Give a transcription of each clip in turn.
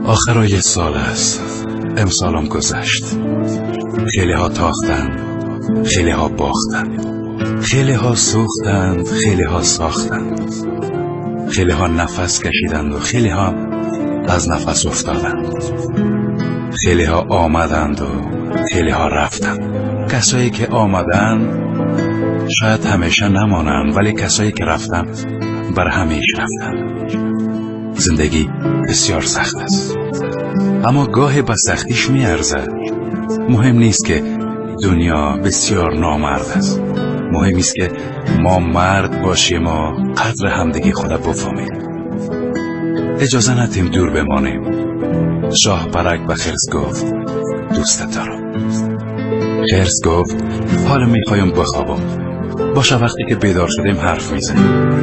آخرای سال است. امسالم گذشت. خیلی ها تاختند، خیلی ها باختند، خیلی ها سوختند، خیلی ها ساختند، خیلی ها نفس کشیدند و خیلی ها از نفس افتادند. خیلی ها آمدند و خیلی ها رفتند. کسایی که آمدند شاید همیشه نمانند، ولی کسایی که رفتند بر همیشه رفتند. زندگی بسیار سخت است، اما گاهی به سختیش میارزد. مهم نیست که دنیا بسیار نامرد است، مهم است که ما مرد باشیم و قدر همدیگه خود بفهمیم. اجازه ندیم دور بمانیم. شاه برک به خرس گفت دوستت دارم. خرس گفت حالا میخوایم بخوابم، باشه وقتی که بیدار شدیم حرف میزنیم.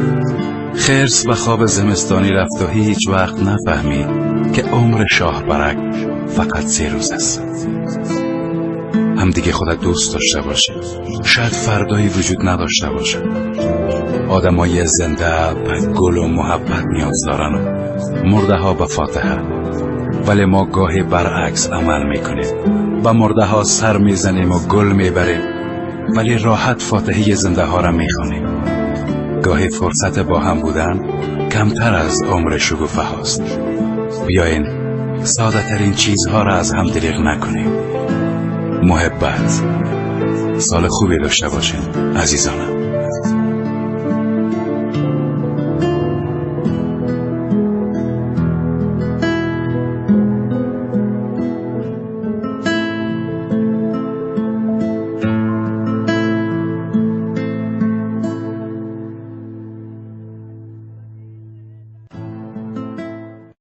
خرس به خواب زمستانی رفت و هیچ وقت نفهمید که عمر شاه برک فقط 3 روز است. هم دیگه خودت دوست داشته باشه، شاید فردایی وجود نداشته باشه. آدمای زنده به گل و محبت نیاز دارن و مرده ها به فاتحه، ولی ما گاهی برعکس عمل میکنیم. به مرده ها سر میزنیم و گل میبریم، ولی راحت فاتحه زنده ها را میخوانیم. گاهی فرصت با هم بودن کمتر از عمر شگوفه هاست. بیاین ساده ترین چیزها را از هم دریغ نکنیم. محبت. سال خوبی داشته باشین عزیزانم.